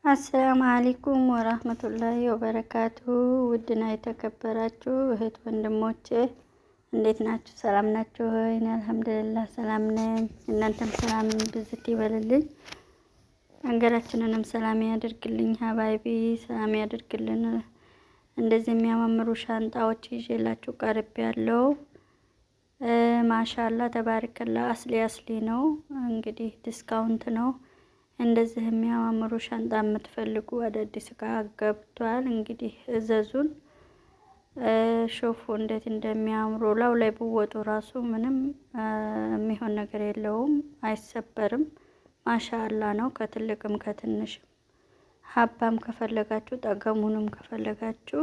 السلام عليكم ورحمة الله وبركاته። ውድና የተከበራችሁ እህት ወንድሞቼ እንዴት ናችሁ? ሰላም ናችሁ? እኔ الحمد لله ሰላም ነኝ። እናንተም ሰላም ብዝት ይበልልኝ፣ ሀገራችንንም ሰላም ያደርግልኝ። حبايبي ሰላም ያደርግልን። እንደዚህ የሚያማምሩ ሻንጣዎች ይዤላችሁ ቀርብ ያለው ما شاء الله تبارك الله። أصلي أصلي ነው እንግዲህ discount ነው። እንደዚህ የሚያማምሩ ሻንጣ የምትፈልጉ አዳዲስ እቃ ገብቷል። እንግዲህ እዘዙን። شوفوا እንዴት እንደሚያምሩ ላው ላይ ብወጡ ራሱ ምንም የሚሆን ነገር የለውም፣ አይሰበርም። ما شاء الله ነው። ከትልቅም ከትንሽም ሀባም ከፈለጋችሁ ጠገሙንም ከፈለጋችሁ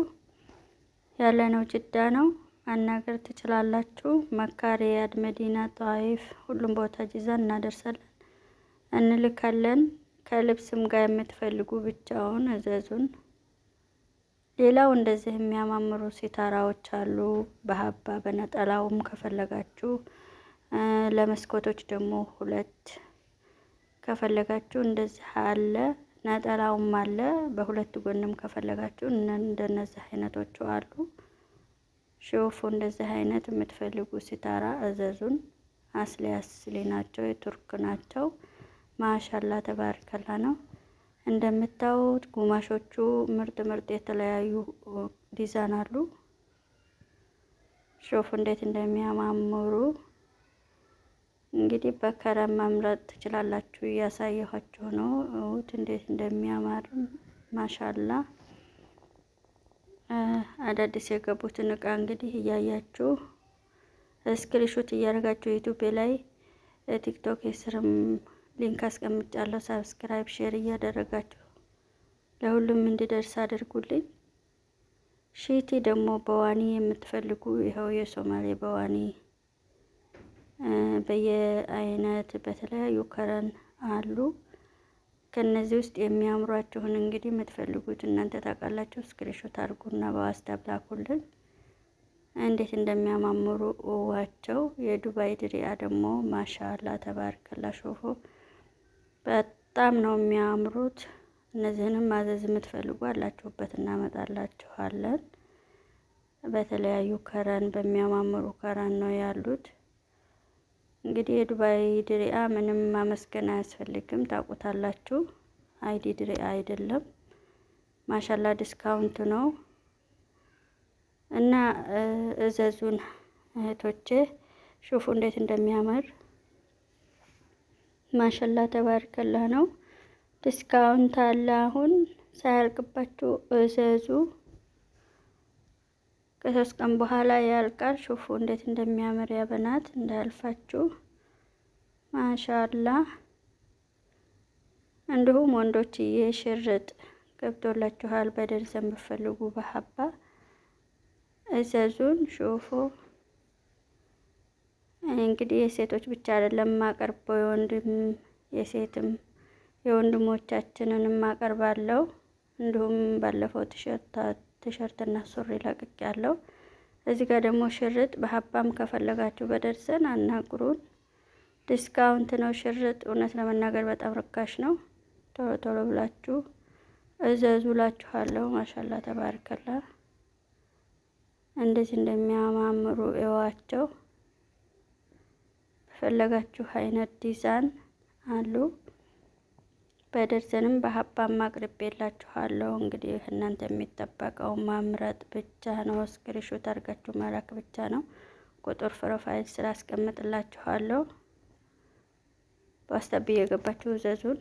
ያለነው ጅዳ ነው። ማናገር ትችላላችሁ። መካ፣ ሪያድ፣ መዲና፣ ጣይፍ ሁሉም ቦታ ጂዛን እናደርሳለን እንልካለን። ከልብስም ጋር የምትፈልጉ ብቻውን እዘዙን። ሌላው እንደዚህ የሚያማምሩ ሲታራዎች አሉ። በሀባ በነጠላውም ከፈለጋችሁ ለመስኮቶች ደግሞ ሁለት ከፈለጋችሁ እንደዚህ አለ። ነጠላውም አለ። በሁለት ጎንም ከፈለጋችሁ እንደነዚህ አይነቶቹ አሉ። شوفوا እንደዚህ አይነት የምትፈልጉ ሲታራ እዘዙን። أصلي أصلي ናቸው፣ የቱርክ ናቸው። ما شاء الله تبارك الله ነው። እንደምታዩት ጉማሾቹ ምርጥ ምርጥ የተለያዩ ዲዛይን አሉ። شوفوا እንዴት እንደሚያማምሩ እንግዲህ በ color መምረጥ ትችላላችሁ። እያሳየኋችሁ ነው። እውት እንዴት እንደሚያማር ما شاء الله። አዳዲስ የገቡትን እቃ እንግዲህ እያያችሁ screenshot እያደረጋችሁ ዩቲዩብ ላይ ቲክቶክ የስርም link አስቀምጫለሁ። subscribe፣ share እያደረጋችሁ ለሁሉም እንዲደርስ አድርጉልኝ። ሺቲ ደግሞ በዋኒ የምትፈልጉ ይኸው የሶማሌ በዋኒ በየአይነት በተለያዩ color አሉ። ከነዚህ ውስጥ የሚያምሯችሁን እንግዲህ የምትፈልጉት እናንተ ታውቃላችሁ። screenshot አድርጉና በዋትስአፕ ላኩልን። እንዴት እንደሚያማምሩ እዋቸው። የዱባይ ድሪያ ደግሞ ما شاء الله تبارك الله شوفوا በጣም ነው የሚያምሩት። እነዚህንም ማዘዝ የምትፈልጉ አላችሁበት እናመጣላችኋለን። በተለያዩ color በሚያማምሩ color ነው ያሉት። እንግዲህ የዱባይ ድሪያ ምንም ማመስገን አያስፈልግም፣ ታውቁታላችሁ። አይዲ ድሪያ አይደለም። ما شاء الله discount ነው እና እዘዙን እህቶቼ። شوفوا እንዴት እንደሚያምር ما شاء الله تبارك الله ነው። discount አለ አሁን ሳያልቅባችሁ እዘዙ። ከ3 ቀን በኋላ ያልቃል። شوفوا እንዴት እንደሚያምር يا بنات እንዳያልፋችሁ። ما شاء الله እንዲሁም ወንዶችዬ ሽርጥ ገብቶላችኋል። በደርዘን ብትፈልጉ በሀባ እዘዙን። شوفوا እንግዲህ የሴቶች ብቻ አይደለም የማቀርበው የወንድም የሴትም የወንድሞቻችንንም አቀርባለሁ። እንዲሁም ባለፈው ቲሸርትና ሱሪ ለቅቅ ያለው እዚህ ጋር ደግሞ ሽርጥ በሀባም ከፈለጋችሁ በደርዘን አናግሩን። discount ነው ሽርጥ። እውነት ለመናገር በጣም ርካሽ ነው። ቶሎ ቶሎ ብላችሁ እዘዙላችኋለሁ። ما شاء الله تبارك الله። እንደዚህ እንደሚያማምሩ እዋቸው። በፈለጋችሁ አይነት ዲዛይን አሉ። በደርዘንም በሀባም አቅርቤላችኋለሁ። እንግዲህ እናንተ የሚጠበቀው መምረጥ ብቻ ነው። screenshot አድርጋችሁ መላክ ብቻ ነው። ቁጥር profile ስራ አስቀምጥላችኋለሁ። በዋትስአፕ እየገባችሁ እዘዙን።